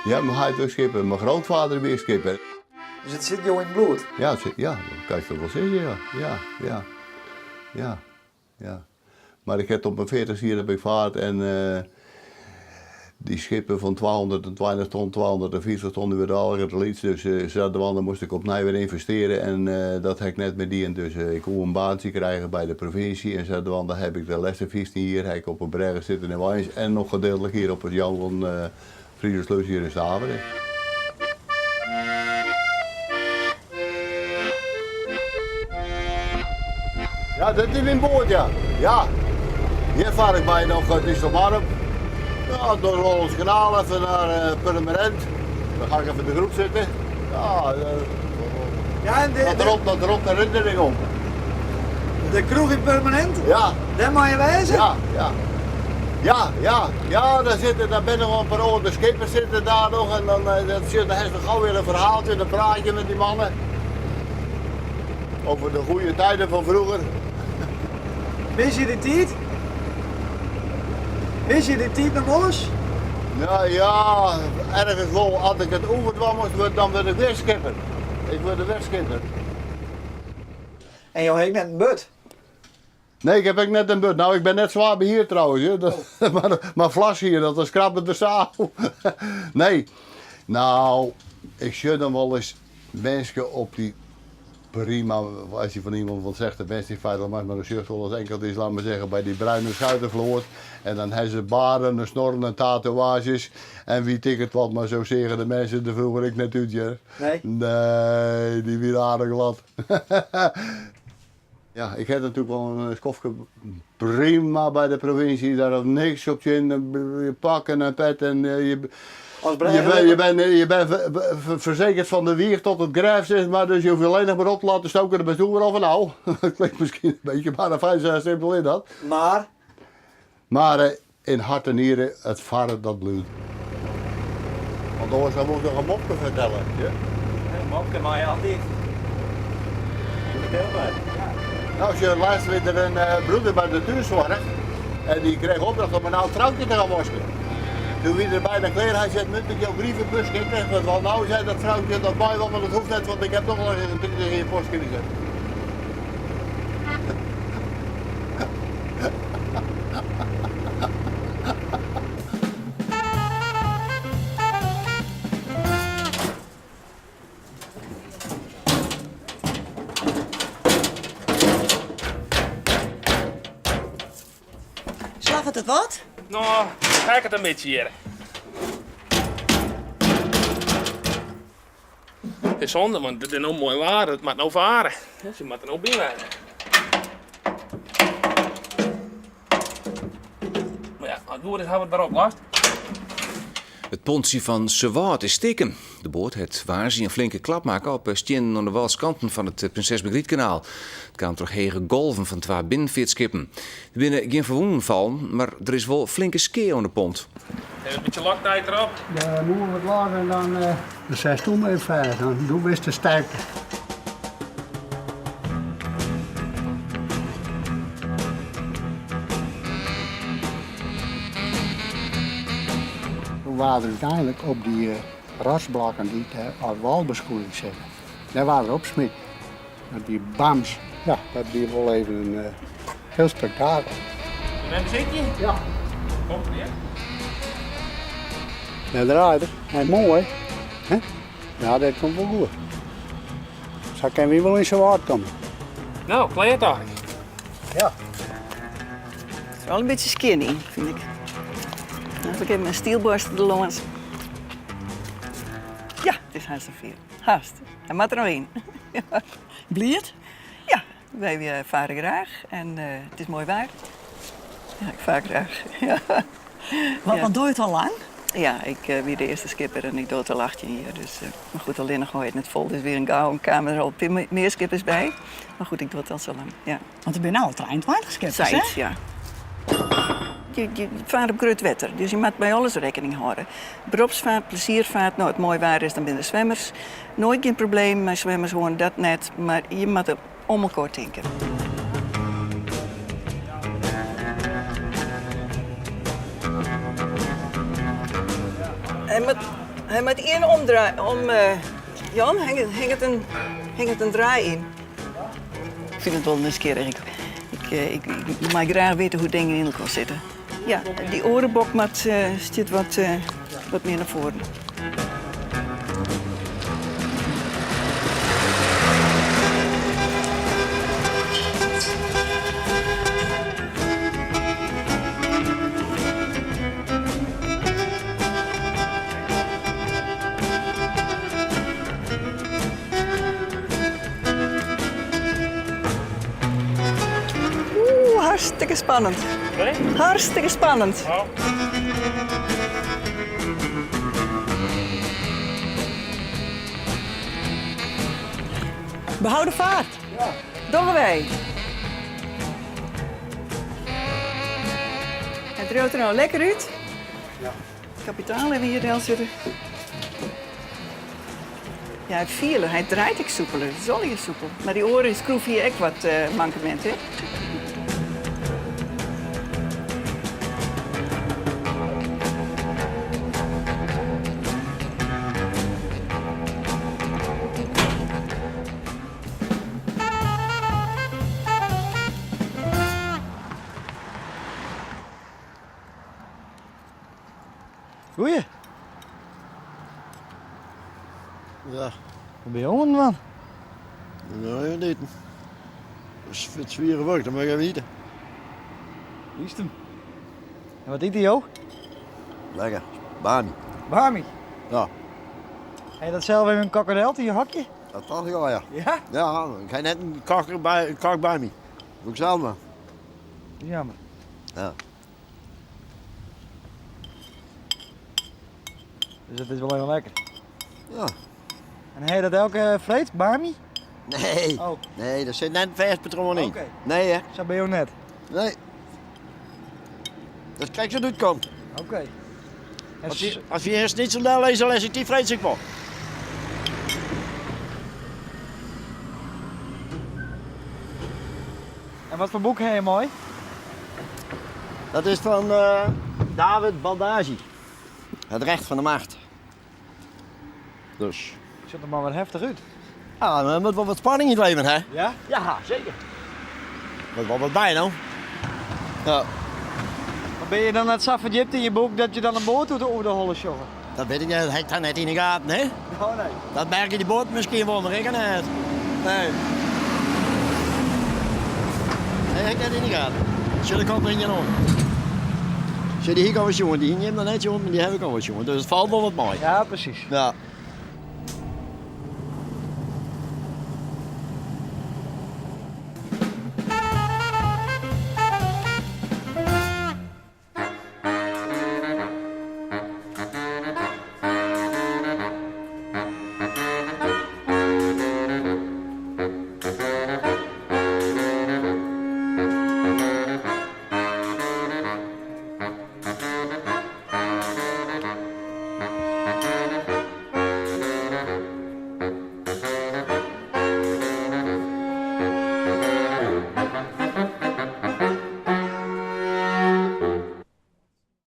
Ja, mijn heit was skipper, mijn grootvader wie skipper. Dus it sit jo yn it bloed? Ja, it sit, ja, dat kan ik wol sizze, ja. Ja, ja. Ja, ja. Mar ik ha op mijn 40 jier heb ik faard en dy skippen fan 220 ton, 250 ton, dy wurde allegear te lyts. Dus sadwaande moast ik opnij wer ynvestearje en dat ha ik net mear dien. Dus ik koe in baantsje krije by de provinsje en sadwaande heb ik de lêste 15 jier ha ik op 'e brêge sitten yn Warns en noch gedeeltlik hjir op it Jan van Friezeslûs hjir yn Stavering. Ja, dit is myn boat, ja. Ja. Hjir far ik mei noch it Iselmar op. Ja, troch it Hollânsk Kanaal even nei Purmerend. Dan ga ik even de groep sitten. Ja, Ja, en de, dat ropt, dat ropt de herinnering op. De kroech yn Purmerend? Ja. Dêr meie je wêze? Ja, ja. Ja, ja, ja, daar zitten, daar binne noch in pear oare skippers sitte daar noch en dan, dan, dan hast noch gau wer in ferhaaltsje en dan praat je met die mannen. Over de goede tijden van vroeger. Mis je dy tiid? Mis je dy tiid noch wolris? Nou ja, ergens wol. As ik it oerdwaan moast, dan wurd ik wer skipper. Ik wurd wer skipper. En jo ha ek net in burd? Nee, ik heb ek net in burd. Nou, ik bin net swaar behierd trouwens. Hè. Dat, mar, mar flashier, dat is krap de zaal. Nee. Nou, ik sjoch dan wolris minsken op dy prima, as je fan iemand wat zegt, de beste in feite, mar dan sjochst wolris inkeld is, laat maar zeggen, by dy bruine schuitenvloat. En dan ha se baarden en snorren en tatoeaazjes en wit ik it wat, mar sa seagen de minsken der froeger ek net út, hear. Nee? Nee, dy wiene aardich glad. Ja, ik ha natuerlik wol in skoftke prima by de provinsje, dêr hat niks op tsjin, pak en pet en je, je, bent, je bent verzekerd van de wieg tot het graf, zeg maar, dus je hoeft je alleen nog maar op te laten stoken, dan ben je overal van nou. Dat klinkt misschien een beetje, maar fijn zo simpel is dat. Maar? Maar in hart en nieren, it farren dat bliuwt. Want oars dan moat ik noch in mopke fertelle. Ja? In mopke mei altyd. Fertel mar. Nou, sjoch, lêst wie der in broeder by de thússoarch en dy kreeg opdracht om in âld froukje te gaan waskjen. Toen wie er bijna klear, hy sei, Moet ik jouw brievenbus krijgen? Want nou zei dat vrouwtje, dat mei wol, mar dat hoecht net, want ik heb toch al een 30 in je post gekregen. Slagget it wat? No, heakket in bytsje hjir. It is sonde, want it is no moai waar, it moat no fare. Se moatte no by wêze. Mar ja, as it goed is hawwe we it wer oplost. It pontsje fan Suwâld is stikken. De boat hat woansdei in flinke klap makke op stiennen oan de wâlskanten fan it Prinses Margrietkanaal. It kaam troch hege golven fan twa binnenfeartskippen. Der binne gjin ferwûnen fallen, mar der is wol flinke skea oan de pont. Even in bytsje Loctite derop. De moer wat los en dan de setst him even fêst. Dan doe wist de sterkte. Toen waard er úteinlik op dy rotsblokken dy't dêr as wâlbeskoeiing sitte, dêr waard er opsmiten. Dat die bams, ja, dat wie wol even in hiel spektakel. Nim in sitje? Ja. Komt er, hear. Dêr draait er. Hy moai. Hè? Ja, dit komt wol goed. Sa kinne wy wol yn Suwâld komme. No, klear toch? Ja. It is wol in bytsje skjin yn, fyn ik. As ik even in stielboarste der lâns. Ja, it is hast safier. Hast. Hy moat der noch yn. Bliid? Ja, wy fare graach en it is moai waar. Ja, ik faar graach. Ja. Want doe je it al lang? Ja, ik wie de earste skipper en ik doch it al 18 jier. Dus, mar goed, allinnich hâld je it net fol. Dus wer in gau kamen der al in pear mear skippers by. Mar goed, ik doch it al sa lang, ja. Want der binne al 23 skippers, hè? Sayts, ja. Je fare op grut wetter, dus je moat mei alles rekkening hâlde. Beropsfeart, plezierfeart, no, it moai waar is, dan binne der swimmers. Noait gjin probleem mei swimmers hân, dat net, mar je moatte om elkoar tinke. En moat. Hy moat ien omdraai, om, eh, Jan, hinget in, hinget in draai yn. Ik fyn it wol nijsgjirrich. Ik, ik, eh, ik, ik mei graach witte hoe't dingen yn elkoar sitte. Ja, dy oare bok moat, eh, stiet wat, eh, wat mear nei foaren. Oeh, hartstikke spannend. Hartstikke spannend. Behouden vaart. Dogge wy. It driuwt der no lekker út. Kapitaal even hjir delsitte. Ja, it fielen, hy draait ek soepeler. It is allegear soepel. Mar dy oare skroef hie ek wat eh, mankemint, hè? Goeie. Ja. Wat bin je oan man? Nou, even eten. Dat is het zwiere werk, dan moet ik even eten. Liefst hem. En wat ite jo? Lekker. Bami. Bami? Ja. Heb je dat zelf even een krokodil in je hokje? Dat dacht ik al, ja. Ja? Ja, ik heb net een kok bij, een kok bij me. Doe ik zelf maar. Jammer. Ja. Dus dat is wel even lekker. Ja. En heb je dat elke freed, Bami? Nee. Oh. Nee, daar zit net een vers patroon in. Oké. Nee, hè? Zo ben je ook net. Nee. Dat krijg je zo komt. Oké. En Als je, als je eerst niet zo leest, dan lees ik die vreet ik wel. En wat voor boek heb je mooi? Dat is van David Baldacci. Het recht van de macht. Dus. Ziet er maar wat heftig uit. Ja, maar er moet wel wat spanning in het leven, hè? Ja? Ja, zeker. Moet wel wat bij, nou. Ja. Maar ben je dan net zo verdiept in je boek dat je dan een boot doet over de holle sjoggen? Dat weet ik niet, dat heb ik daar net in de gaten, hè? Oh nee. Dat merk je die boot misschien wel, maar ik niet. Nee. Nee, heb ik net in de gaten. Zullen ik al in je om? Zullen die hier al wat jongen? Die hier neemt nog net jongen, maar die heb ik al wat jongen. Dus het valt wel wat mooi. Ja, precies. Ja.